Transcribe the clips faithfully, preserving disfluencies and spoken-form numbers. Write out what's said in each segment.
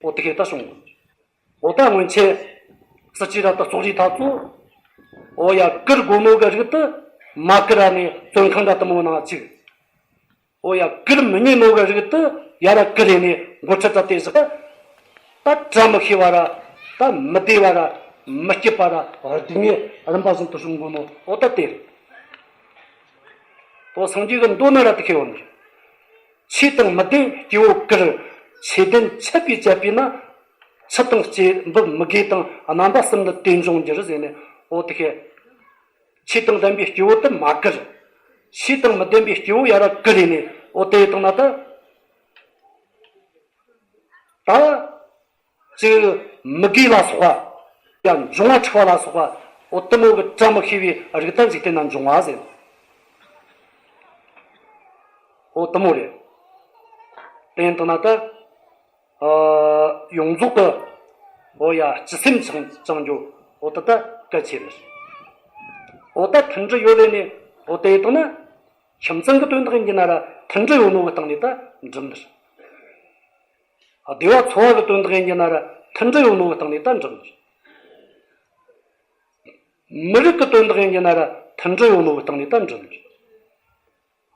འོ་དེ་ཁེ་ད་བྱུང་། འོ་ད་སྔོན་ཆད་སྲིད་ཇུས་ར་ད་ཚོགས་རིས་ཐ་ཚོ། འོ་ཡ་བཀུར་དགོས་ནོ་གི་རིགས་དེ་མ་བཀུར་ར་ནས་བཙོན་ཁང་ར་དེ་མོ་ནང་བཅུག། འོ་ཡ་བཀུར་མི་ཉན་ནོ་གི་རིགས་དེ་ཡ་ར་བཀུར་རེ་ནས་འགོ་ཁྲིད་ར་དེ་བཞག། ད་བཀྲ་མི་ཤིས་པ་ར། ད་མི་བདེ་བ་ར། མི་སྐྱིད་པ་ར། སྡུག་བསྔལ་རིམ་པ་བཞིན་དུ་བྱུང་དགོས་ནོ་འོ་ད་དེ་རེད། འོ་སངས་རྒྱས་ཀྱི་མདོ་ན་ར་དེ་ཁེ་ཡོད་ནི་རེད། ཆོས་དང་མི་ལྡན་སྐྱེ་བོ་བཀུར། ཆོས་ལྡན་ཆད་པས་བཅད་པས་ན། ཆུ་དང་སྐྱེས་བུ་མི་དགེ་དང་རྣམ་པ་གསུམ་ནི་དེས་འབྱུང་འགྱུར་ཟེར་ནས། འོ་དེ་ཁེ། ཆོས་དང་ལྡན་པའི་སྐྱེ་བོ་དེ་མ་བཀུར། ཆོས་དང་མི་ལྡན་པའི་སྐྱེ་བོ་ཡ་ར་བཀུར་རེ་ནས། འོ་དེ་ཡི་དང་ན་ད། ད། ཅིག་མི་དགེ་ལ་སོགས་པ། ཡང་འབྱུང་བ་འཁྲུགས་པ་ལ་སོགས་པ། འོ་དེ་མོ་གི་བཀྲ་མི་ཤིས་པའི་རིགས་ད་འཇིག་རྟེན་ན་འབྱུང་བ་ཟེར། འོ་དེ་མོ་རེད། དེ་ཡིན་དང་ན་ད། ཨ། ཡོངས་རྫོགས་ཀྱི། འོ་ཡ་སྤྱི་སེམས་བཅངས་བཅངས་རྒྱུ། འོ་དེ་ད་གལ་ཆེ་ནི། འོ་ད་མཐུན་སྒྲིལ་ཡོད་ལས་ནས། འོ་དེ་ཡིན་དང་ན། ཁྱིམ་ཚང་གི་དོན་དག་ཡིན་རྒྱུ་ན་ར་མཐུན་སྒྲིལ་ཡོད་ནོ་གི་སྟེང་ནས་ད་འགྲུབ་ནི། སྡེ་བ་ཚོ་བ་གི་དོན་དག་ཡིན་རྒྱུ་ན་ར་མཐུན་སྒྲིལ་ཡོད་ནོ་གི་སྟེང་ནས་ད་འགྲུབ་ནི། མི་རིགས་ཀྱི་དོན་དག་ཡིན་རྒྱུ་ན་ར་མཐུན་སྒྲིལ་ཡོད་ནོ་གི་སྟེང་ནས་ད་འགྲུབ་ནི།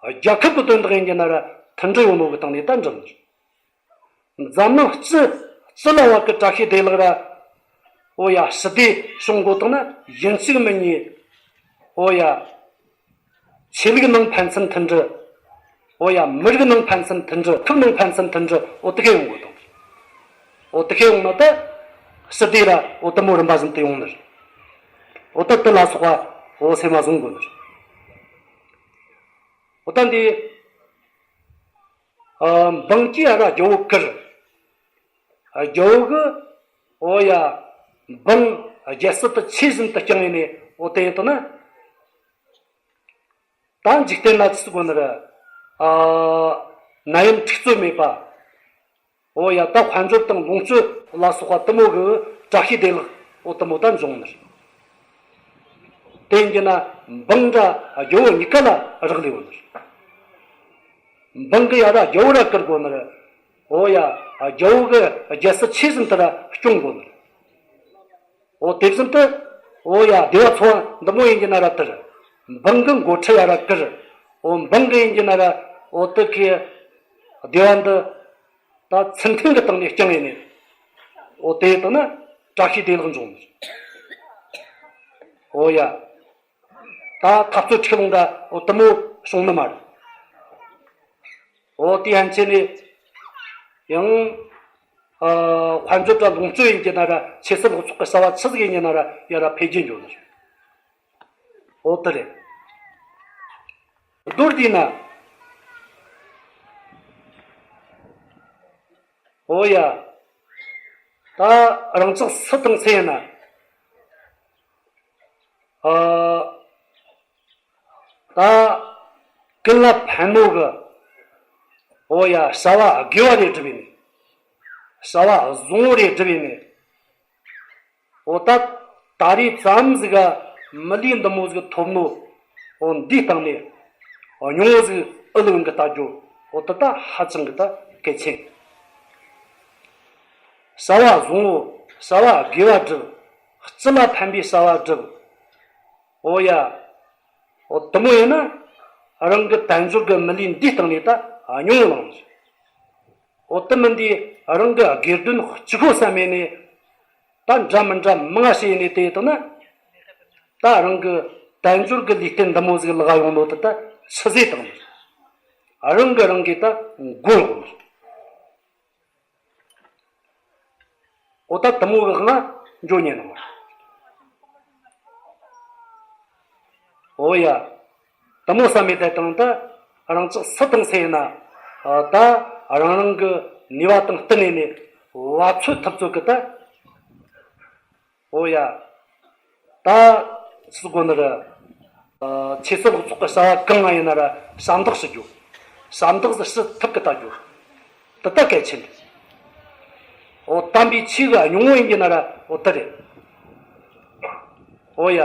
རྒྱལ་ཁབ་ཀྱི་དོན་དག་ཡིན་རྒྱུ་ན་ར་མཐུན་སྒྲིལ་ཡོད་ནོ་གི་སྟེང་ནས་ད་འགྲུབ་ནི། འཛམ་གླིང་སྤྱི་སྤྱི་ལ་བ་གི་བཀྲ་ཤིས་བདེ་ལེགས་ར། འོ་ཡ་ཞི་བདེ་བྱུང་དགོས་དང་ན་ཡིན་གཅིག་མིན་གཉིས། འོ་ཡ། ཆོས་ལུགས་ནང་ཕན་ཚུན་མཐུན་སྒྲིལ། འོ་ཡ་མི་རིགས་ནང་ཕན་ཚུན་མཐུན་སྒྲིལ། ཁུལ་ནང་ཕན་ཚུན་མཐུན་སྒྲིལ། འོ་དེ་ཁེ་ཡོང་དགོས་དང་། འོ་དེ་ཁེ་ཡོང་ན་ད། ཞི་བདེ་ར་འོ་དེ་མོ་རིམ་པ་བཞིན་དུ་ཡོང་ནི་རེད། འོ་ད་དེ་ལ་སོགས་པ་འོ་སེམས་མ་བཟུང་དགོས་ནི་རེད། འོ་ད་འདི། ཨ། འབངས་ཀྱིས་ཡ་ར་རྒྱལ་པོ་བཀུར། རྒྱལ་པོ་གིས། འོ་ཡ། འབངས་རྒྱལ་སྲིད་དེ་ཆོས་བཞིན་དུ་བསྐྱངས་ཡིན་ནས། འོ་དེ་ཡིན་དང་ན། ད་འཇིག་རྟེན་ལ་ཆི་ཟིག་གོ་ནི་རེད། ཨ། ནད་ཡམས་འཁྲུག་རྩོད་མེད་པ། འོ་ཡ། ད་དཔལ་འབྱོར་དང་ལོངས་སྤྱོད་ལ་སོགས་པ་དེ་མོ་གི་བཀྲ་ཤིས་བདེ་ལེགས། འོ་དེ་མོ་ད་འབྱུང་ནི་རེད། དེ་ཡིན་རྒྱུ་ན་འབངས་ར་རྒྱལ་པོ་གཉིས་ཀ་ལ་རག་ལས་ཡོད་ནི་རེད། འབངས་གིས་ཡ་ར་རྒྱལ་པོ་ར་བཀུར་དགོས་ནི་རེད། འོ་ཡ། རྒྱལ་པོ་གིས་རྒྱལ་སྲིད་ཆོས་བཞིན་དུ་ར་སྐྱོང་དགོས་ནི་རེད། འོ་དེ་བཞིན་དུ། འོ་ཡ། སྡེ་བ་ཚོ་བ་འདི་མོ་ཡིན་རྒྱུ་ན་ར་དེར། འབངས་གིས་འགོ་ཁྲིད་ཡ་ར་བཀུར། འོ་འབངས་གིས་ཡིན་རྒྱུ་ན་ར། འོ་དེ་གི་སྡེ་བ་འདི། ད་ཚུལ་མཐུན་གྱི་སྟེང་ནས་བསྐྱངས་ཡིན་ནས། འོ་དེ་ཡི་སྟེང་ན་བཀྲ་ཤིས་བདེ་ལེགས་འབྱུང་ནི། འོ་ཡ། ད་འཐབ་རྩོད་འཁྲུག་ལོང་འདྲ་འོ་དེ་མོ་བྱུང་ནི་མ་རེད། འོ་དེ་ཡན་ཆད་ནས་ཡང་། ཨ། དཔལ་འབྱོར་དང་ལོངས་སྤྱོད་ཡིན་རྒྱུ་ན་ར། ཆོས་སྲིད་ལོག་ཚོགས་ཀྱི་བྱ་བ་ཆི་ཟིག་ཡིན་རྒྱུ་ན་ར་ཡ་ར་འཕེལ་རྒྱས་འགྱོ་ནི་རེད། འོ་དེ་རེད། མདོར་བསྡུས་ན། འོ་ཡ། ད་རང་ཅག་སུ་དང་སུ་ཡིན་ན། ཨ། ད་ཀུན་ལ་ཕན་ནོ་གི། འོ་ཡ། བྱ་བ་དགེ་བ་རེ་སྒྲུབ་ཡིན། བྱ་བ་བཟང་བོ་རེ་སྒྲུབ་ཡིན། འོ་ད་ད་རེས་ཙམ་ཟིག་ག་མི་ལུས་འདི་མོ་ཟིག་ཐོབ་ནོ། འོ་འདིའི་སྟེང་ནས་སྙིང་བོ་ཟིག་ཨུ་ལུ་གི་ལྟ་རྒྱུ། འོ་དེ་ད་ཧ་ཅང་གི་ད་གལ་ཆེ། བྱ་བ་བཟང་བོ། བྱ་བ་དགེ་བ་སྒྲུབ། སྤྱི་ལ་ཕན་པའི་བྱ་བ་སྒྲུབ། འོ་ཡ། འོ་དེ་མོ་ཡིན་ན། རང་གི་དལ་འབྱོར་གི་མི་ལུས་འདིའི་སྟེང་ནས་ད་སྙིང་བོ་ལངས། འོ་དེ་མིན་དུས་རང་གི་དགེ་འདུན་གཅིག་པོ་ཙམ་ཡིན་ནས། ད་འདྲ་མི་འདྲ་མང་ང་བྱས་ནས་དེ་ཡིན་ན། ད་རང་གི་དལ་འབྱོར་གི་ལུས་རྟེན་འདི་མོ་ཟིག་ལག་ཡོང་ནོ་དེ་ད་ཆི་ཟེར་དང་། རང་གི་རང་གིས་ད་མགོ་ཡོང་། འོ་ད་དེ་མོ་གི་ང་འགྱོ་ཉན་ནོ། འོ་ཡ། དེ་མོ་བསམ་མེད་དེ་དང་ད་རང་ཅག་སུ་དང་སུ་ཡིན་ན། ད་རང་རང་གི་ནུས་པ་དང་བསྟུན་ནས་ནས་བ་ཚོད་ཐུབ་ཚོད་གི་ད། འོ་ཡ། ད་སུ་གོ་ནི་ར། ཆོས་སྲིད་ལོག་ཚོགས་གི་བྱ་བ་གང་ང་ཡིན་ན་ར་ཞབས་འདེགས་ཞུ་རྒྱུ། ཞབས་འདེགས་ཞུ་ཐུབ་གི་ལྟ་རྒྱུ། དེ་ད་གལ་ཆེ་ནི། འོ་དམ་པའི་ཆོས་གི་སྙིང་བོ་ཡིན་རྒྱུ་ན་ར་འོ་དེ་རེད། འོ་ཡ།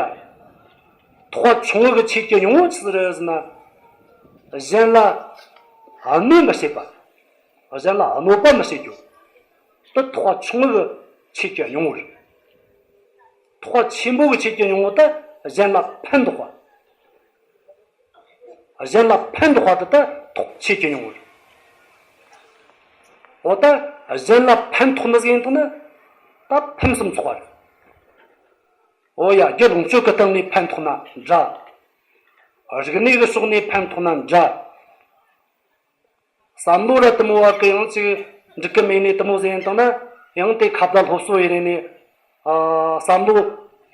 ཐེག་པ་ཆུང་ངུ་གི་ཆོས་ཀྱི་སྙིང་བོ་ཆི་ཟིག་རེད་ཟེར་ན། གཞན་ལ་གནོད་མི་བྱེད་པ། གཞན་ལ་གནོད་པ་མི་བྱེད་རྒྱུ། དེ་ཐེག་པ་ཆུང་ངུ་གི་ཆོས་ཀྱི་སྙིང་པོ་རེད། ཐེག་པ་ཆེན་པོ་གི་ཆོས་ཀྱི་སྙིང་པོ་དེ་གཞན་ལ་ཕན་འདོགས་པ། གཞན་ལ་ཕན་འདོགས་པ་དེ་ད་ཐེག་ཆོས་ཀྱི་སྙིང་པོ་རེད། འོ་ད་གཞན་ལ་ཕན་ཐོགས་ནི་ཟིག་ཡིན་དང་ན་ད་ཕུན་སུམ་ཚོགས་པ་རེད། འོ་ཡ། རྒྱུ་ལོངས་སྤྱོད་ཀྱི་སྟེང་ནས་ཕན་ཐོགས་ན་འདྲ། རིག་གནས་ཀྱི་ཕྱོགས་ནས་ཕན་ཐོགས་ན་འདྲ། བསམ་བློ་ར་དེ་མོ་བ་གི་ཡང་ཅིག་འགྲིག་གི་མེད་ནས་དེ་མོ་ཟིག་ཡིན་དང་ན་ཡང་དེ་ཁ་བརྡ་སློབ་གསོ་ཡེ་རེ་ནས། ཨ། བསམ་བློ་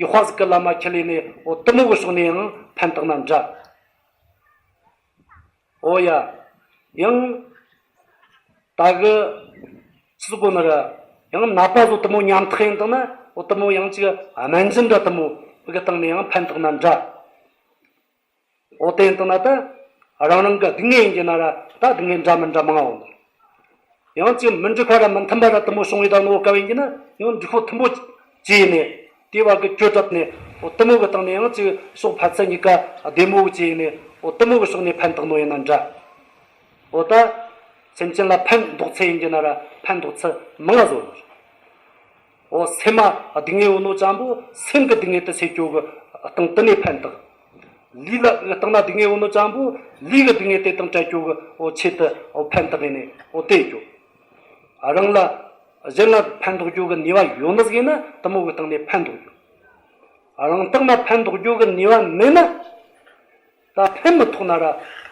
ཡག་པ་ཟིག་གི་ལམ་མ་ཁྱེར་ལས་ནས། འོ་དེ་མོ་གི་ཕྱོགས་ནས་ཡང་ཕན་ཐོགས་ན་འདྲ། འོ་ཡ། ཡང་ད་གི་ཆི་ཟིག་གོ་ནི་ར། ཡང་ནད་པ་ཚོ་དེ་མོ་ཉམ་ཐག་ཡིན་དང་ན། འོ་དེ་མོ་ཡང་ཅིག་སྨན་སྦྱིན་འདྲ་དེ་མོ་གི་སྟེང་ནས་ཡང་ཕན་ཐོགས་ན་འདྲ། འོ་དེ་ཡིན་དང་ན་ད་རང་རང་གི་སྡུག་བསྔལ་ཡིན་གྱི་ན་ར་ད་སྡུག་བསྔལ་འདྲ་མི་འདྲ་མང་ང་འོང་། ཡང་ཅིག་མི་འགྲིག་པ་ར་མི་མཐུན་པ་ར་དེ་མོ་བྱུང་བའི་ད་ནོ་སྐབས་ཡིན་གྱི་ན་ཡང་འགྲིག་པོ་མཐུན་པོ་བྱས་ནས། དེ་བ་གི་གྱོད་བྲལ་ནས། འོ་དེ་མོ་གི་སྟེང་ནས་ཡང་ཅིག་ཕྱོགས་ཕན་ཚུན་གཉིས་ཀ་བདེ་མོ་བྱས་ནས། འོ་དེ་མོ་གི་ཕྱོགས་ནས་ཕན་ཐོགས་ནོ་ཡིན་ན་འདྲ། འོ་ད་སེམས་ཅན་ལ་ཕན་འདོགས་ཚད་ཡིན་གྱི་ན་ར་ཕན་འདོགས་ཚད་མང་ང་བཟོ་ནོ། འོ་སེམས་མ་སྡུག་བསྔལ་ཡོད་ནོ་ཙམ་པོ་སེམས་ཀྱི་སྡུག་བསྔལ་དེ་སེལ་རྒྱུ་གི་སྟེང་དེ་ནས་ཕན་ཐོགས། ལུས་ལ་གི་སྟེང་ན་སྡུག་བསྔལ་ཡོད་ནོ་ཙམ་པོ་ལུས་ཀྱི་སྡུག་བསྔལ་དེ་དང་བྲལ་རྒྱུ་གི་འོ་ཆེད་དུ་འོ་ཕན་ཐོགས་ཡིན་ནས། འོ་དེ་རྒྱུ། རང་ལ་གཞན་ལ་ཕན་འདོགས་རྒྱུ་གི་ནུས་པ་ཡོད་ནི་ཟིག་ཡིན་ན་དེ་མོ་གི་སྟེང་ནས་ཕན་འདོགས་རྒྱུ། རང་སྟེང་ན་ཕན་འདོགས་རྒྱུ་གི་ནུས་པ་མེད་ན། ད་ཕན་མི་ཐོགས་ན་ར་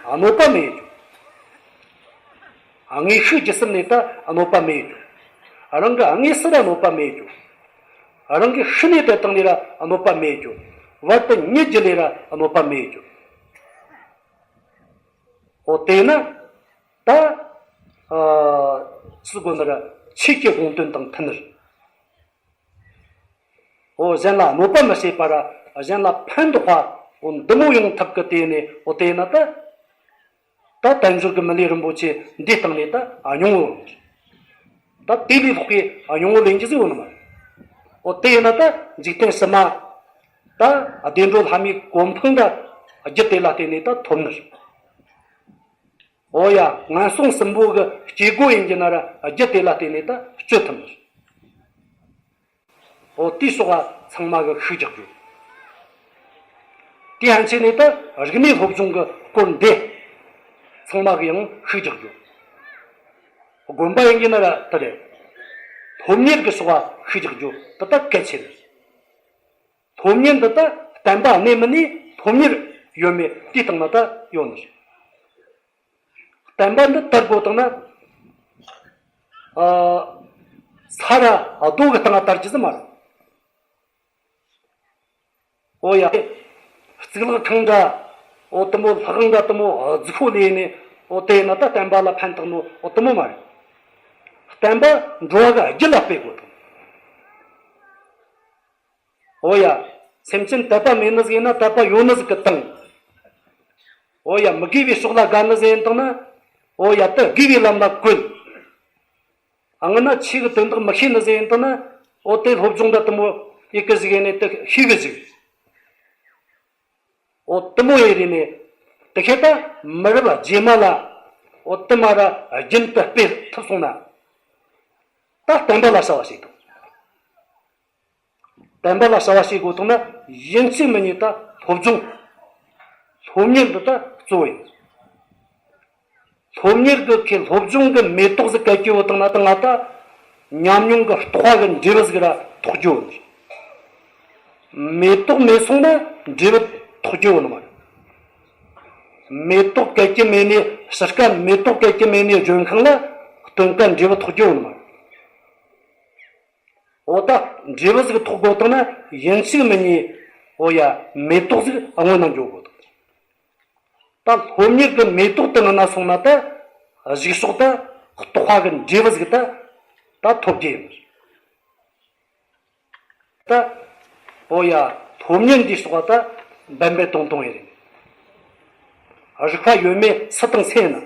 གནོད་པ་མེད་རྒྱུ། དངོས་ཤུགས་ཀྱི་སེམས་ནས་ད་གནོད་པ་མེད་རྒྱུ། རང་གི་དངོས་སུ་ར་གནོད་པ་མེད་རྒྱུ། རང་གི་ཤི་ནས་དེ་དང་ནས་ར་གནོད་པ་མེད་རྒྱུ། བར་དུ་ཉིད་ཀྱི་ལས་ར་གནོད་པ་མེད་རྒྱུ། འོ་དེས་ན་ད་ཨ་སུ་གོ་ནི་ར་ཆོས་ཀྱི་དགོངས་དོན་དང་མཐུན་ནི། འོ་གཞན་ལ་གནོད་པ་མི་བྱེད་པ་ར་གཞན་ལ་ཕན་འདོགས་པ། འོ་འདི་མོ་ཡོང་ཐབས་ཀྱི་དེ་ནས། འོ་དེ་ན་ད་ད་དལ་འབྱོར་གྱི་མི་ལུས་རིན་པོ་ཆེ་འདི་སྟེང་ནས་ད་སྙིང་པོ། ད་དེ་ལས་ལྷག་པའི་སྙིང་པོ་ལེན་རྒྱུ་ཟིག་ཡོད་ནི་མ་རེད། འོ་དེ་ཡིན་ན་ད་འཇིག་རྟེན་ཕྱི་མ་ད་བདེ་འགྲོ་ལྷ་མིའི་གོ་འཕང་ད་རྒྱུ་དེ་ལ་བརྟེན་ནས་ད་ཐོབ་ནི་རེད། འོ་ཡ། ངན་སོང་གསུམ་པོ་གི་སྐྱེ་སྒོ་ཡིན་གྱི་ན་ར་རྒྱུ་དེ་ལ་བརྟེན་ནས་ད་སྤྱོད་ཐུབ་ནི་རེད། འོ་དེའི་སོགས་པ་ཚང་མ་གི་ཤུགས་རྒྱག་རྒྱུ། དེ་ཕན་ཆད་ནས་ད་རིག་གནས་སློབ་སྦྱོང་གི་སྐོར་འདི་ཚང་མ་གི་ཡང་ཤུགས་རྒྱག་རྒྱུ། དགོན་པ་ཡིན་གྱི་ན་ར་དེ་རེད། སློབ་གཉེར་གི་སོགས་པ་ཤུགས་རྒྱག་རྒྱུ་དེ་ད་གལ་ཆེ་རེད། སློབ་གཉེར་འདི་ད་བསྟན་པ་གནས་མི་གནས་སློབ་གཉེར་ཡོད་མེད་དེའི་སྟེང་ན་ད་ཡོད་ནི་རེད། བསྟན་པ་འདི་དར་དགོས་བཏང་ན། ཨ། ས་ར་རྡོ་གི་སྟེང་ང་དར་རྒྱུ་ཟིག་མ་རེད། འོ་ཡ། གཙུག་ལག་ཁང་འདྲ། འོ་དེ་མོ་ལྷ་ཁང་འདྲ་དེ་མོ་རྫིག་པོ་ལས་ནས། འོ་དེ་ན་ད་བསྟན་པ་ལ་ཕན་ཐོགས་ནོ་འོ་དེ་མོ་མ་རེད། བསྟན་པ་འགྲོ་བ་གི་རྒྱུད་ལ་སྤེལ་དགོས་བཏང་། འོ་ཡ། སེམས་ཅན་དད་པ་མེད་ནི་ཟིག་ཡིན་ན་དད་པ་ཡོད་ནི་ཟིག་གི་བཏང་། འོ་ཡ། མི་དགེ་བའི་ཕྱོགས་ལ་དགའ་ནི་ཟིག་ཡིན་བཏང་ན། འོ་ཡ། དེ་དགེ་བའི་ལམ་ལ་བཀོལ། ཨ། སྔ་ན་ཆོས་གི་དོན་དག་མི་ཤེས་ནི་ཟིག་ཡིན་བཏང་ན། འོ་དེ་སློབ་སྦྱོང་འདྲ་དེ་མོ་ཡེ་གི་ཟིག་ཡིན་ནས་དེ་ཤེས་གི་ཟིག། འོ་དེ་མོ་ཡེ་རེ་ནས་དེ་ཁེ་ད་མི་རབས་རྗེས་མ་ལ་འོ་དེ་མ་ར་རྒྱུན་དུ་སྤེལ་ཐུབ་སོང་ན། ད་བསྟན་པ་ལ་བྱ་བ་བྱེད་དང་། བསྟན་པ་ལ་བྱ་བ་བྱེད་དགོས་བཏང་ན་ཡིན་གཅིག་མིན་གཉིས་ད་སློབ་སྦྱོང་། སློབ་གཉེར་འདི་ད་གཙོ་བོ་ཡིན། སློབ་གཉེར་གི་ཁེ་སློབ་སྦྱོང་གི་མེ་ཏོག་ཟིག་ག་སྐྱེ་བོ་བཏང་ན་ད་ང་ད་ཉམས་མྱོང་གི་རྟོགས་པ་གི་འབྲས་བུ་ཟིག་ར་ཐོགས་རྒྱུ་ཡོད་ནི། མེ་ཏོག་མེད་སོང་ན་འབྲས་བུ་ཐོགས་རྒྱུ་ཡོད་ནི་མ་རེད། མེ་ཏོག་ག་སྐྱེ་མེད་ནི། ཕྱི་ཁ་མེ་ཏོག་ག་སྐྱེ་མེད་ནི་ལྗོན་ཤིང་ལ་སྟོན་ཁ་འབྲས་བུ་ཐོགས་རྒྱུ་ཡོད་ནི་མ་རེད། འོ་ད་འབྲས་བུ་ཟིག་ཐོགས་དགོས་བཏང་ན་ཡིན་གཅིག་མིན་གཉིས། འོ་ཡ། མེ་ཏོག་ཟིག་སྔོན་ན་འགྱོ་དགོས་བཏང་། ད་སློབ་གཉེར་གི་མེ་ཏོག་དེ་སྔོན་ན་སོང་ན་ད་གཞུག་ཕྱོགས་ད་རྟོགས་པ་གི་འབྲས་བུ་ཟིག་ད་ད་ཐོབ་རྒྱུ་ཡིན། ད་འོ་ཡ། སློབ་གཉེར་འདི་སོགས་ད་འབད་འབད་ཏོང་ཏོང་ཡིན། རིག་པ་ཡོད་མེད་སུ་དང་སུ་ཡིན་ན།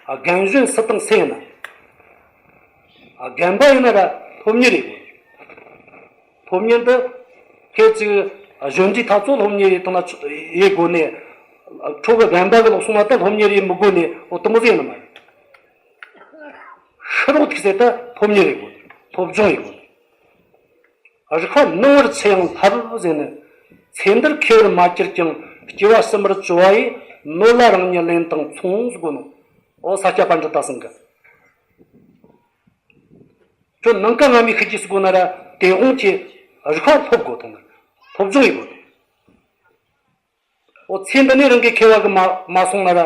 རྒན་གཞོན་སུ་དང་སུ་ཡིན་ན། རྒན་པ་ཡིན་ན་ར་སློབ་གཉེར་ཡེད་དགོས། སློབ་གཉེར་འདི་ཁྱེད་ཅིག་གཞོན་དུས་ཐག་ཚོ་སློབ་གཉེར་ཡེད་བཏང་ན་ཡེད་དགོས་ནས། ཁྱོད་གི་རྒན་པ་གི་ལོག་སོང་ན་ད་སློབ་གཉེར་ཡེད་མི་དགོས་ནས། འོ་དེ་མོ་ཟིག་ཡིན་ནི་མ་རེད། ཤི་རོགས་ཐུག་ཟེར་ད་སློབ་གཉེར་ཡེད་དགོས། སློབ་སྦྱོང་ཡེད་དགོས། རིག་པ་ནོར་བར་འཆི་ཡང་བསླབ་ཟེར་ནས། ཚེ་འདིར་མཁས་པར་མ་གྱུར་ཀྱང་། སྐྱེ་བ་ཕྱི་མར་བཅོལ་བ་ཡི། ནོར་ལ་རང་ཉིད་ལེན་དང་མཚུངས་ཟེར་གོ་ནོ། འོ་ས་སྐྱ་པཎྜི་ཏ་ཚང་གི། ཁྱོད་ནམ་མཁའ་སྔ་མའི་ཤེས་རྒྱུ་ཟེར་གོ་ན་ར་དེ་དབང་གི་རིག་པ་སློབ་དགོས་དང་། སློབ་སྦྱོང་ཡེད་དགོས་དང་། འོ་ཚེ་འདི་ནས་རང་གི་མཁས་པ་གི་མ་མ་སོང་ན་ར།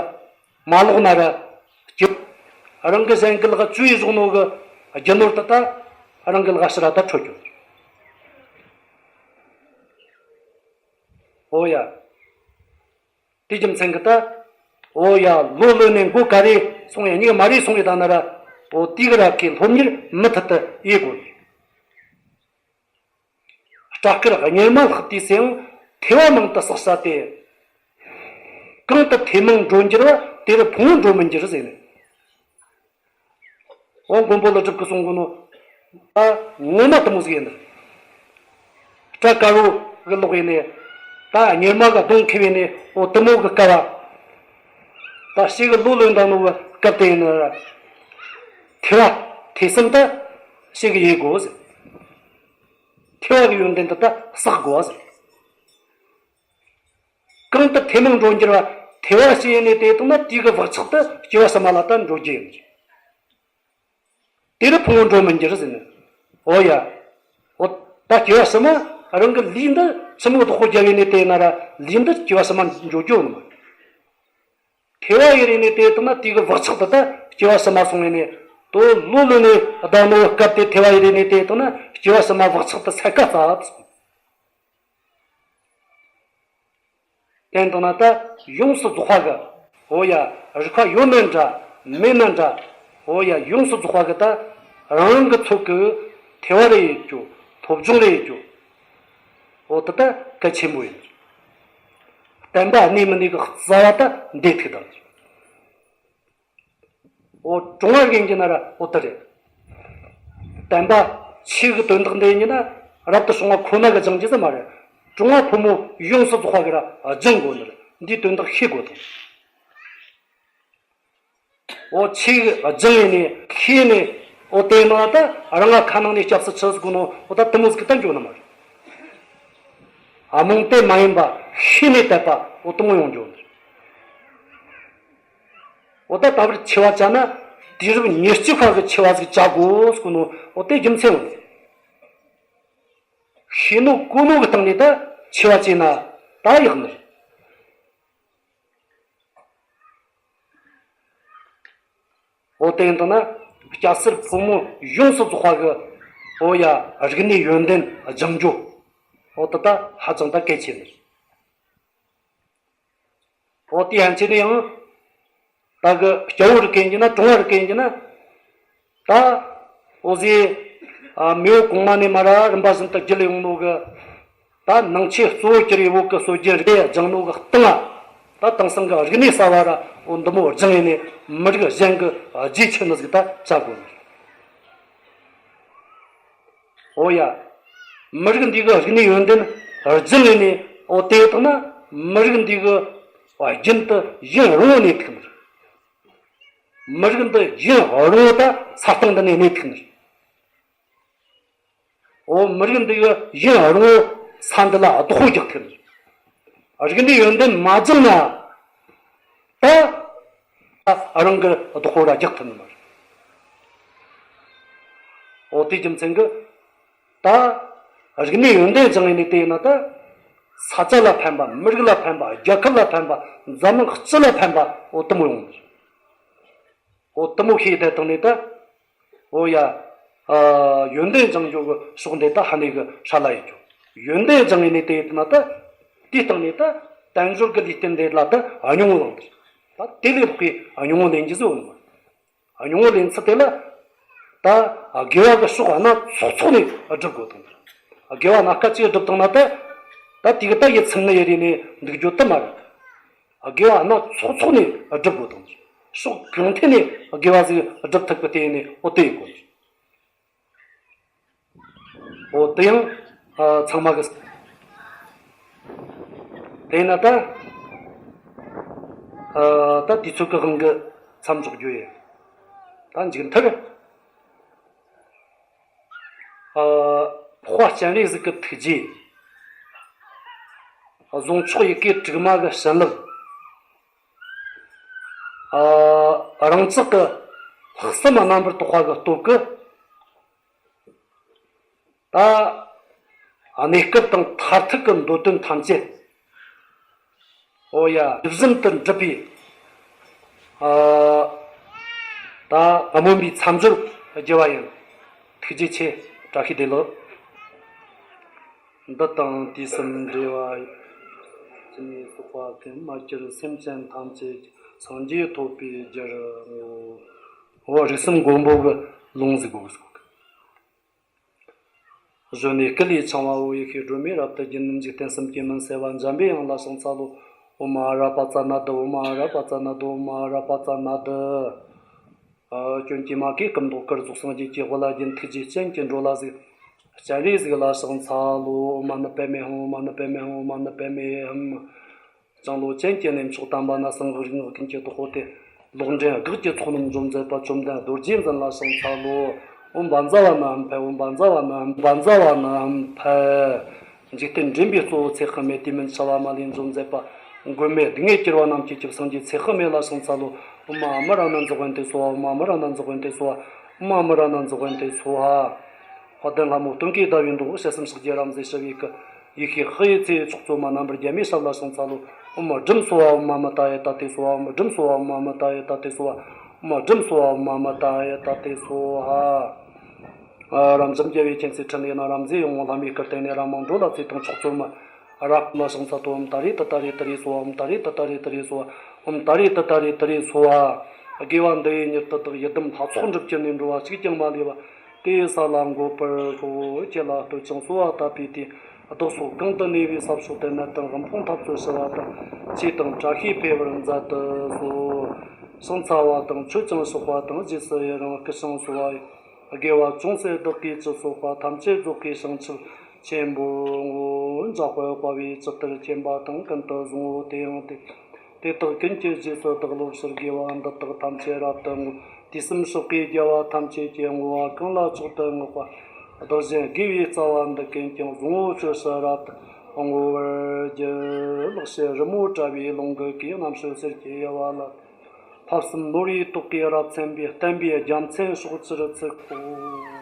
མ་ལོག་ན་ར། སྐྱེ། རང་གི་གཞན་གི་ལག་བཅོལ་ཡེ་བཞག་ནོ་གི་རྒྱུ་ནོར་དེ་ད་རང་གི་ལག་ཕྱི་ར་ད་འཕྲོད་རྒྱུ། འོ་ཡ། དེའི་རྒྱུ་མཚན་གི་ད། འོ་ཡ། ལོ་ལོན་ནས་མགོ་ག་རེ་སོང་ཡ། མྱིག་མ་རེ་སོང་ཡ་ད་ན་ར། འོ་དེ་གི་ར་གི་སློབ་གཉེར་མུ་མཐུད་དུ་ཡེད་དགོས། སྐྲ་དཀར་གཉེར་མ་ལྷག་དུས་སུ་ཡང་། ཐོས་པ་མང་དུ་བསགས་ས་སྟེ། གང་དུ་ཐོས་མང་འགྲོ་འགྱུར་བ། དེར་ཕུང་པོ་འགྲོ་མི་འགྱུར་ཟེར་ནས། འོ་མགོན་པོ་ཀླུ་སྒྲུབ་ཀྱིས་གསུང་གོ་ནོ། ད་ངོ་མ་དེ་མོ་ཟིག་ཡིན་ནི། སྐྲ་དཀར་བོ་གི་ལོག་ཡིན་ནི། ད་གཉེར་མ་གི་གདོང་ཁེབས་ཡིན་ནི། འོ་དེ་མོ་གི་སྐལ་བ། ད་ཞེ་གི་ལོ་ལོན་བཏང་ནོ་གི་སྐབས་དེ་ཡིན་ནི། ཐོས་པ་ཐོས་བསམ་ད་ཞེ་གི་ཡེད་དགོས་ཟེར། ཐོས་པ་གི་ཡོན་ཏན་དེ་ད་བསགས་དགོས་ཟེར། གང་དུ་ཐོས་མང་འགྲོ་འགྱུར་བ། ཐོས་པ་ཞིག་ཡིན་ནས་དེ་བཏང་ན་དེ་གི་བག་ཆགས་དེ་སྐྱེ་བ་ཕྱི་མ་ལ་ད་འགྲོ་རྒྱུ་ཡིན། དེར་ཕུང་པོ་འགྲོ་མི་འགྱུར་ཟེར་ནས། འོ་ཡ། འོ་ད་སྐྱེ་བ་ཕྱི་མ་རང་གི་ལུས་འདི་ཆི་མོ་བདག་པོ་རྒྱབ་ཡིན་ནས་དེ་ན་ར་ལུས་འདི་སྐྱེ་བ་ཕྱི་མ་འགྲོ་རྒྱུ་ཡིན་མ། ཐོས་པ་ཡེད་རེ་ནས་དེ་བཏང་ན་དེ་གི་བག་ཆགས་དེ་ད་སྐྱེ་བ་ཕྱི་མ་སོང་ཡིན་ནས། དོ་ལོ་ལོན་ནས་བསྡད་ནོ་སྐབས་དེ་ཐོས་པ་ཡེད་རེ་ནས་དེ་བཏང་ན་སྐྱེ་བ་ཕྱི་མ་བག་ཆགས་དེ་སད་ག་ཚར་སོང་། དེ་ཡིན་དང་ན་ད་ཡོངས་སུ་རྫོགས་པ་གི། འོ་ཡ། རིག་པ་ཡོད་ན་འདྲ་མེད་ན་འདྲ། འོ་ཡ། ཡོངས་སུ་རྫོགས་པ་གི་ད་རང་རང་གི་ཚོད་གི་ཐོས་པ་རེ་ཡེད་རྒྱུ། སློབ་སྦྱོང་རེ་ཡེད་རྒྱུ། འོ་དེ་ད་གལ་ཆེན་པོ་ཡིན། བསྟན་པ་གནས་མི་གནས་གི་རྩ་བ་ད་འདི་ཐུག་དང་། འོ་གྲོང་བ་རྒན་གྱི་ན་ར་འོ་དེ་རེད། བསྟན་པ་ཆོས་གི་དོན་དག་འདི་ཡིན་ན་རབ་ཏུ་བྱུང་བ་ཁོ་ན་གི་སྦྱང་རྒྱུ་ཟིག་མ་རེད། གྲོང་བ་ཕོ་མོ་ཡོངས་སུ་རྫོགས་པ་གི་ར་སྦྱང་དགོས་ནི་རེད། འདིའི་དོན་དག་ཤེས་དགོས་དང་། འོ་ཆོས་གི་སྦྱང་ཡིན་ནི་ཤེས་ནི། འོ་དེ་ན་ད་རང་ང་ཁ་ནང་ནས་སྐྱབས་སུ་མཆི་ཟེར་གོ་ནོ་འོ་ད་དེ་མོ་ཟིག་ད་འགྱོ་ནི་མ་རེད། རྨོངས་དད་མ་ཡིན་པ་ཤེས་ནས་དད་པ་འོ་དེ་མོ་ཡོང་འགྱོ་ནི་རེད། འོ་ད་ད་བར་འཆི་བ་བྱ་ན་དུས་རབས་ཉེར་གཅིག་པ་གི་འཆི་བ་ཟིག་བྱ་དགོས་ཟེར་གོ་ནོ་འོ་དེ་རྒྱུ་མཚན་འོ། ཤེས་ནོ་གོ་ནོ་གི་སྟེང་ནས་ད་འཆི་བ་བྱས་ན་ད་ཡག་ནི་རེད། འོ་དེ་ཡིན་དང་ན་སྐྱ་སེར་ཕོ་མོ་ཡོངས་སུ་རྫོགས་པ་གི་འོ་ཡ་རིག་གནས་ཡོན་ཏན་སྦྱང་རྒྱུ་འོ་དེ་ད་ཧ་ཅང་ད་གལ་ཆེ་ནི་རེད། འོ་དེ་ཡན་ཆད་ནས་ཡང་ད་གི་སྐྱ་བོ་རིགས་གན་གྱི་ན་གྲོང་བ་རིགས་གན་གྱི་ན་ད་འོ་ཟེ་ཨ་མེས་པོ་གོང་མ་ནས་མ་ར་རིམ་པ་བཞིན་དུ་བརྒྱུད་ལས་ཡོང་ནོ་གི་ད་ནང་ཆོས་གཙོ་བོ་གྱུར་པའི་བོད་ཀྱི་སྲོལ་རྒྱུན་རིག་གནས་སྦྱང་ནོ་གི་སྟེང་ང་ད་དེང་སང་གི་རིག་གནས་གསར་བ་ར་འོ་འདི་མོ་སྦྱང་ཡས་ནས་མི་རིགས་གཞན་གི་རྗེས་ཆོད་ནི་ཟིག་ད་བྱ་དགོས་ནི། འོ་ཡ། མི་རིགས་འདི་གི་རིག་གནས་ཡོན་ཏན་རྒྱུན་ལས་ནས་འོ་དེ་བཏང་ན་མི་རིགས་འདི་གི་རྒྱུན་དུ་ཡུན་རིང་བོ་གནས་ཐུབ་ནི། མི་རིགས་འདི་ཡུན་རིང་བོ་ད་ས་སྟེང་འདི་ནས་གནས་ཐུབ་ནི། འོ་མི་རིགས་འདི་གི་ཡུན་རིང་བོ་ས་འདི་ལ་བདག་པོ་རྒྱག་ཐུབ་ནི། རིག་གནས་ཡོན་ཏན་མ་སྦྱངས་ན་ད་རང་གི་བདག་པོ་ར་རྒྱག་ཐུབ་ནི་མ་རེད། འོ་དེའི་རྒྱུ་མཚན་གྱིས་ད་རིག་གནས་ཡོན་ཏན་སྦྱངས་ཡས་ནས་དེ་ཡིན་ན་ད་ས་ཆ་ལ་ཕན་པ། མི་རིགས་ལ་ཕན་པ། རྒྱལ་ཁབ་ལ་ཕན་པ། འཛམ་གླིང་སྤྱི་ལ་ཕན་པ་འོ་དེ་མོ་ཡོང་ནི་རེད། འོ་དེ་མོ་ཤེས་བསྡད་བཏང་ནས་ད། འོ་ཡ། ཨ། ཡོན་ཏན་སྦྱང་རྒྱུ་གི་ཕྱོགས་འདི་ད་ཧ་ནས་གི་ཧྲ་ལ་ཡེད་རྒྱུ། ཡོན་ཏན་སྦྱངས་ཡས་ནས་དེ་ཡིན་ན་ད། དེའི་སྟེང་ནས་ད་དལ་འབྱོར་གི་ལུས་རྟེན་འདི་ལ་ད་སྙིང་པོ་ལེན་ནི་རེད། ད་དེ་ལས་ལྷག་པའི་སྙིང་པོ་ལེན་རྒྱུ་ཟིག་ཡོད་ནི་མ་རེད། སྙིང་པོ་ལེན་ཚུལ་དེ་ལ་ད་དགེ་བ་གི་ཕྱོགས་སྣ་ཚོགས་ཚོགས་ནས་སྒྲུབ་དགོས་དང་། དགེ་བ་སྣ་ཁ་ཅིག་སྒྲུབ་བཏང་ན་ད་ད་དེ་གི་ད་ཡིད་ཚིམ་ནི་ཡེ་རེ་ནས་འདུག་རྒྱུ་དེ་མ་རེད། དགེ་བ་སྣ་ཚོགས་ཚོགས་ནས་སྒྲུབ་དགོས་དང་། ཕྱོགས་གང་ཐད་ནས་དགེ་བ་ཟིག་སྒྲུབ་ཐུབ་གི་དེ་ནས་འོ་དེ་ཡེད་དགོས། འོ་དེ་ཡང་ཨ་ཚང་མ་གི། དེས་ན་ད་ཨ་ད་དུས་ཚོད་ཀྱི་དབང་གིས་མཚམས་འཇོག་རྒྱུ་ཡིན། ད་མཇུག་མཐར། ཨ། འཕགས་པ་སྤྱན་རས་གཟིགས་ཀྱི་ཐུགས་རྗེ། བཟུང་མཆོག་ཡི་གེ་དྲུག་མ་གི་བྱིན་རླབས། ཨ། རང་ཅག་གི་ལྷག་བསམ་རྣམ་པར་དག་པ་གི་སྟོབས་ཀྱིས། ད་གནས་སྐབས་དང་མཐར་ཐུག་གི་འདོད་དོན་ཐམས་ཅད། ཨོ་ཡ། ཇི་བཞིན་དུ་འགྲུབ་པའི། ཨ། ད་སྨོན་པའི་མཚམས་སྦྱོར་བགྱི་བ་ཡིན། ཐུགས་རྗེ་ཆེ། བཀྲ་ཤིས་བདེ་ལེགས། འདི་དང་དུས་གསུམ་འབྲེལ་བ་ཡི། ཇི་ནས་སོགས་པ་ཀུན་མ་གྱུར་སེམས་ཅན་ཐམས་ཅད་ཀྱི། སངས་རྒྱས་ཐོབ་པའི་རྒྱུར་བསྔོ། འོ། རིགས་གསུམ་མགོན་པོ་གི་ལུང་ཟིག་གོ་གི་སོགས། གཞོན་ནུའི་སྐུ་ལས་འཆང་བའོ། ཡེ་ཤེས་སྒྲོན་མེ་རབ་ཏུ་རྒྱས། འཇིག་རྟེན་གསུམ་གྱི་མུན་སེལ་བ། འཇམ་པའི་དབྱངས་ལ་ཕྱག་འཚལ་ལོ། ཨོཾ་ཨ་ར་པ་ཙ་ན་དྷཱུ། ཨོཾ་ཨ་ར་པ་ཙ་ན་དྷཱུ། ཨོཾ་ཨ་ར་པ་ཙ་ན་དྷཱུ། ཨ། སྐྱོན་གྱིས་མ་གོས་སྐུ་མདོག་དཀར། གཟུགས་སངས་རྒྱས་ཀྱི་དབུ་ལ་བརྒྱན། ཐུགས་རྗེ་ཅན་གྱིས་འགྲོ་ལ་གཟིགས། སྤྱན་རས་གཟིགས་ལ་ཕྱག་འཚལ་ལོ། ཨོཾ་མ་ཎི་པདྨེ་ཧཱུྃ། ཨོཾ་མ་ཎི་པདྨེ་ཧཱུྃ། ཨོཾ་མ་ཎི་པདྨེ་ཧཱུྃ། ལྕང་ལོ་ཅན་གྱི་གནས་མཆོག་དམ་པ་ན། གསང་སྔགས་རིག་སྔགས་ཀུན་གྱི་བདག་པོ་སྟེ། ལོག་འདྲེན་དགག་བྱའི་ཚོགས་རྣམས་འཇོམས་མཛད་པ། བཅོམ་ལྡན་རྡོ་རྗེ་འཛིན་ལ་ཕྱག་འཚལ་ལོ། ཨོཾ་བཛྲ་བྷ་ཎ་ཧཱུྃ་ཕཊ། ཨོཾ་བཛྲ་བྷ་ཎ་ཧཱུྃ། བཛྲ་བྷ་ཎ་ཧཱུྃ་ཕཊ། འཇིག་རྟེན་འདྲེན་པའི་གཙོ་བོ་ཚེ་དཔག་མེད། དེ་མིན་འཆི་བ་མ་ལུས་འཇོམས་མཛད་པ། མགོན་མེད་སྡུག་བསྔལ་གྱུར་པ་རྣམས་ཀྱི་སྐྱབས་སངས་རྒྱས་ཚེ་དཔག་མེད་ལ་ཕྱག་འཚལ་ལོ། ཨོཾ་ཨ་མྲ་ཎ་ཛི་ཝན་ཏེ་སྭཱ་ཧཱ། ཨོཾ་ཨ་མྲ་ཎ་ཛི་ཝན་ཏེ་སྭཱ་ཧཱ། ཨོཾ་ཨ་མྲ་ཎ་ཛི་ཝན་ཏེ་སྭཱ་ཧཱ། དཔལ་ལྡན་ལྷ་མོ་སྟོན་ཀའི་ཟླ་བའི་མདོག། དཔྱད་གསུམ་ཕྱག་རྒྱའི་རབ་མཛེས་ཞུ་བའི་སྐུ། ཡེ་ཤེས་དཔག་ཡས་ཚེ་ཡི་མཆོག་གཙོ་མ། རྣམ་པར་རྒྱལ་མོའི་ཞབས་ལ་ཕྱག་འཚལ་ལོ། ཨོཾ་སྒྲུབ་སྭཱ་ཧཱ། ཨོཾ་མ་མ་ཏཱ་ཡ་ཏ་ཏེ་སྭཱ་ཧཱ། ཨོཾ་སྒྲུབ་སྭཱ་ཧཱ། ཨོཾ་མ་མ་ཏཱ་ཡ་ཏ་ཏེ་སྭཱ་ཧཱ། ཨོཾ་སྒྲུབ་སྭཱ་ཧཱ། ཨོཾ་མ་མ་ཏཱ་ཡ་ཏ་ཏེ་སྭཱ་ཧཱ། ཨ། རབ་འབྱམས་རྒྱལ་བའི་མཁྱེན་བརྩེ་འཕྲིན་ལས་རྣམས། རབ་མཛེས་ཡིད་འོང་ལྷ་མོའི་སྐུ། དེང་ནས་རབ་མང་འགྲོ་ལ་བརྩེ་དང་མཆོག་སྩོལ་མ། རབ་ལ་ཕྱག་འཚལ་ཏོ། ཨོཾ་ཏཱ་རེ་ཏུཏྟཱ་རེ་ཏུ་རེ་སྭཱ་ཧཱ། ཨོཾ་ཏཱ་རེ་ཏུཏྟཱ་རེ་ཏུ་རེ་སྭཱ་ཧཱ། ཨོཾ་ཏཱ་རེ་ཏུཏྟཱ་རེ་ཏུ་རེ་སྭཱ་ཧཱ། དགེ་བ་འདི་ཡིས་མྱུར་དུ་བདག། ཡི་དམ་ལྷ་ཚོགས་འགྲུབ་གྱུར་ནས། འགྲོ་བ་གཅིག་ཀྱང་མ་ལུས་པ། དེ་ཡི་ས་ལ་འགོད་པར་ཤོག། ཁྱེད་ལ་བསྟོད་ཅིང་གསོལ་བ་བཏབ་པའི་དུས། བདག་སོགས་གང་དུ་གནས་པའི་ས་ཕྱོགས་དེར། ནད་དང་དབུལ་ཕོངས་འཐབ་རྩོད་ཞི་བ་དང་། ཆོས་དང་བཀྲ་ཤིས་འཕེལ་བར་མཛད་དུ་གསོལ། ཕྱག་འཚལ་བ་དང་མཆོད་ཅིང་བཤགས་པ་དང་། རྗེས་སུ་ཡི་རང་སྐུ་ཞིང་གསོལ་བ་ཡི། དགེ་བ་ཅུང་ཟད་བདག་གིས་ཅི་བསགས་པ། ཐམས་ཅད་རྫོགས་པའི་བྱང་ཆུབ་ཆེན་པོར་བསྔོ། འཇམ་དཔལ་དཔའ་བོས་ཇི་ལྟར་མཁྱེན་པ་དང་། ཀུན་ཏུ་བཟང་པོ་དེ་ཡང་དེ། དེ་དག་ཀུན་གྱི་རྗེས་སུ་བདག་སློབ་ཕྱིར། དགེ་བ་འདི་དག་ཐམས་ཅད་རབ་ཏུ་བསྔོ། དུས་གསུམ་གཤེགས་པའི་རྒྱལ་བ་ཐམས་ཅད་ཀྱིས། བསྔོ་བ་གང་ལ་མཆོག་ཏུ་བསྔགས་པ། བདག་གཞན་དགེ་བའི་རྩ་བ་འདི་ཀུན་ཀྱང་། བཟང་པོ་སྤྱོད་ཕྱིར་རབ་ཏུ་བསྔོ་བར་བགྱི། ལེགས་བཤད་རི་མོ་བཀྲ་བའི་ལུང་གི་སྐུ། རྣམ་དཔྱོད་གསེར་གྱི་དབྱེ་བ་ལ། ཐབས་གསུམ་ནོར་བུའི་ཏོག་གིས་རབ་མཚན་པའི། བསྟན་པའི་རྒྱལ་མཚན་ཕྱོགས་བཅུར་ཚུགས་པའོ།